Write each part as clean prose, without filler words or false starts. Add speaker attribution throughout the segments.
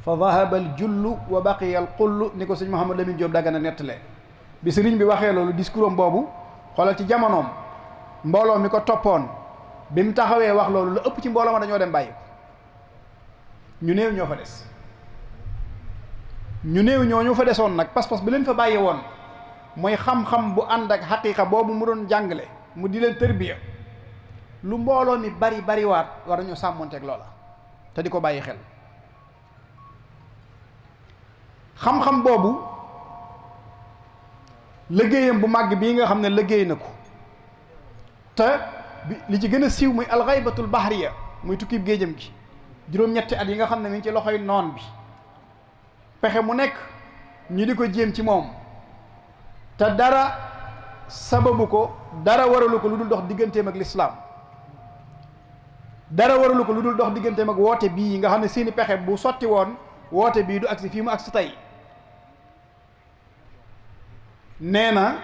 Speaker 1: fa dahaba al jullu wa baqiya al qullu ni ko sëñ Mouhamadou Lamine Diop Dagana nettalee bi sëriñ bi waxee loolu discours am boobu xoolal ci jamonoom mbooloo mi ko toppoon bi mu taxawee wax loolu la ëpp ci mbooloo ma dañoo dem bàyyi ko ñu néew ñoo fa des ñu néew ñooñu fa desoon nag pas-pas bi leen fa bàyyi woon mooy xam-xam bu ànd ak xaqiiqa boobu mu doon jàngale mu di leen tërbiya lu mbooloo mi bariwaat war nañoo sàmmonteeg loola te di ko bàyyi xel xam-xam boobu liggéeyam bu màgg bii nga xam ne liggéey na ko te li ci gën a siiw muy alxaybatul bahriya muy tukkib géejam gi juróom-ñetti at yi nga xam ne mi ngi ci loxoy noon bi pexe mu nekk ñu di ko jéem ci moom te dara sababu ko dara waralu ko lu dul dox digganteem ak lislaam dara waralu ko lu dul dox digganteem ak woote bii nga xam ne seeni pexe bu sotti woon woote bii du agsi fii mu agsi tey nee na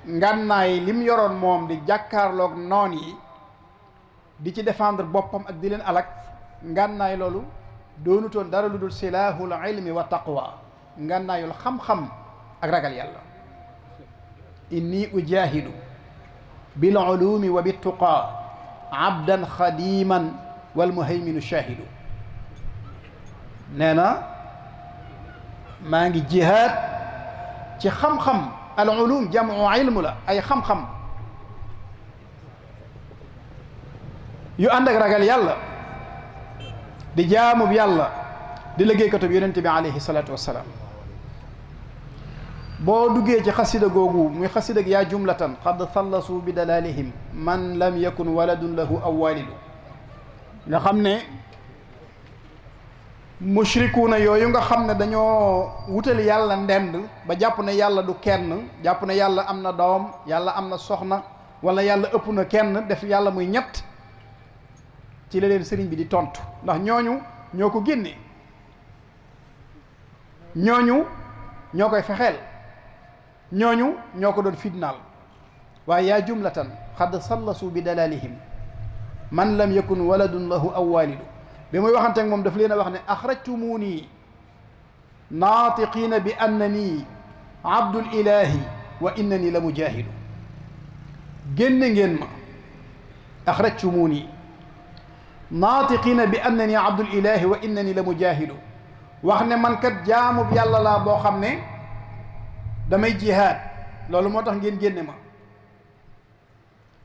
Speaker 1: ngànnaay lim yoroon moom di jàkkaarloog noon yi di ci défendre boppam ak di leen alak ngànnaay loolu doonutoon dara lu dul silaahul ilmi wa taqwa ngànnaayul xam-xam ak ragal yàlla inni ujahidu bil ulumi wa bit tuqa abdan xadiman wal muhayminu shahidu nee na maa ngi jihaad ci xam-xam al ulum jamu ilmu la ay xam-xam yu ànd ak ragal yàlla di jaamub yàlla di liggéeykatub yonente bi alayhi salaatu wassalaam boo duggee ci xasida googu muy xasida ak yaa jumlatan qad thallasu bi dalalihim man lam yakun waladun lahu aw walidu nga xam ne mushrikuuna yooyu nga xam ne dañoo wutal yàlla ndend ba jàpp ne yàlla du kenn jàpp ne yàlla am na doom yàlla am na soxna wala yàlla ëpp na kenn def yàlla muy ñett ci la leen sëriñ bi di tontu ndax ñooñu ñoo ko génne ñooñu ñoo koy fexeel ñooñu ñoo ko doon fitnaal waaye yaa jumlatan xad sallasu bi dalalihim man lam yakun waladun lahu aw walidu bi muy waxanteeg moom daf leen a wax ne axrajtumuuni naatiqiina bi annani abdul ilahi wa innani la mujahidu génne ngeen ma axrajtumuuni naatiqiina bi annani abdul ilahi wa innani la mujahidu wax ne man kat jaamub yàlla laa boo xam ne damay jihaad loolu moo tax ngeen génne ma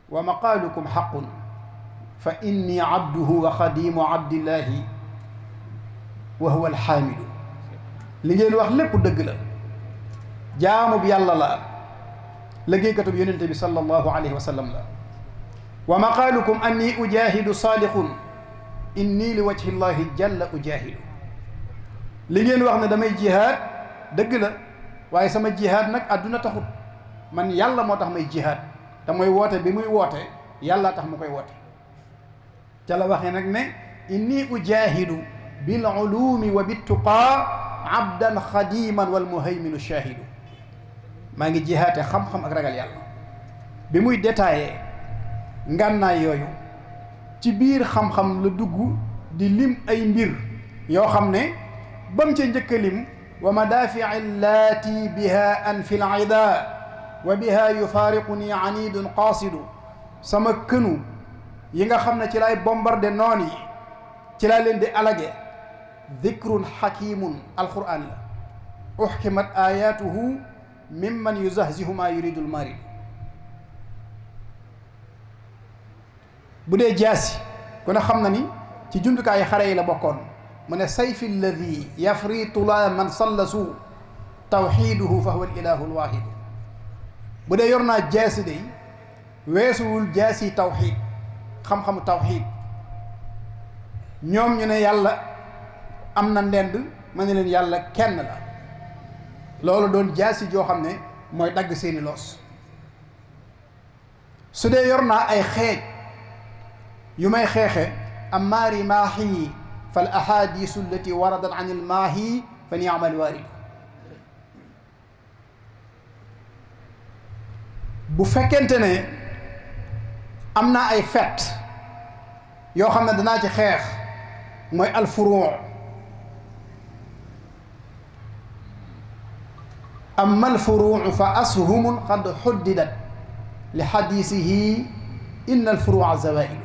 Speaker 1: wa maqaalukum xaqun fa inni abduhu wa xadimu abdillahi wa huwa alxaamidu li ngeen wax lépp dëgg la jaamub yàlla la liggéeykatub yonente bi sallallahu alayhi wa sallam la wa maqaalukum anni ujahidu saadiqun inni li wajhi llahi jalla ujahidu li ngeen wax ne damay jihaad dëgg la waaye sama jihaad nag àdduna taxut man yàlla moo tax may jihaad te mooy woote bi muy woote yàlla tax mu koy woote ca la waxee nag ne inni ujahidu bil ulumi wa bit tuqaa abdan xadiman wal muhayminu shahidu maa ngi jihaate xam-xam ak ragal yàlla bi muy détaillé ngànnaay yooyu ci biir xam-xam la dugg di lim ay mbir yoo xam ne ba mu ca njëkk a lim wa madaafici allaati biha anfi lida wa biha yufaariquni anidun qaasidu sama kënu yi nga xam ne ci laay bombardé noon yi ci laa leen di alage dikrun xakimun alquran la uxkimat ayatuhu mimman yuzahzihu ma yuridu lmarid bu dee jaasi ku ne xam na ni ci jumtukaayu xare yi la bokkoon mu ne sayfi alladi yafritu la man sallasu tawxiduhu fa huwa alilahu alwahidu bu dee yor naa jaasi day weesuwul jaasi tawxid xam-xamu tawxid ñoom ñu ne yàlla am na ndend ma ne leen yàlla kenn la loolu doon jaasi joo xam ne mooy dagg seeni loos su dee yor naa ay xeej yu may xeexe amaari maahi fal ahadisu allati waradat an il maahi fa ni'mal waaridu bu fekkente ne am naa ay fet yoo xam ne danaa ci xeex mooy alfuruu amma alfuruu fa ashumun qad xuddidat li xadisihi inna alfurua zawailu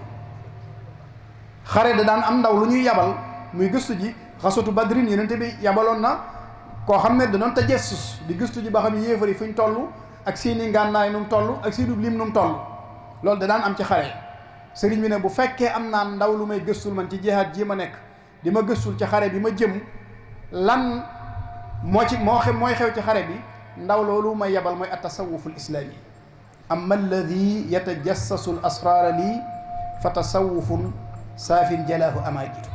Speaker 1: xare da daan am ndaw lu ñuy yabal muy gëstu ji xasatu badrin yonente bi yabaloon na koo xam ne danoon tajassus di gëstu ji ba xam yéefar yi fu ñu toll ak seeni ngànnaay nu mu toll ak seeni lim nu mu toll loolu da daan am ci xare sëriñ bi ne bu fekkee am naa ndaw lu may gëstul man ci jihaad ji ma nekk di ma gëstul ci xare bi ma jëm lan mooy xew ci xare bi ndaw loolu may yebal mooy at-tasawufu al-islaami amma alladi yatajassasu al-asraara lii fa tasawufun saafin jalaahu amaajidu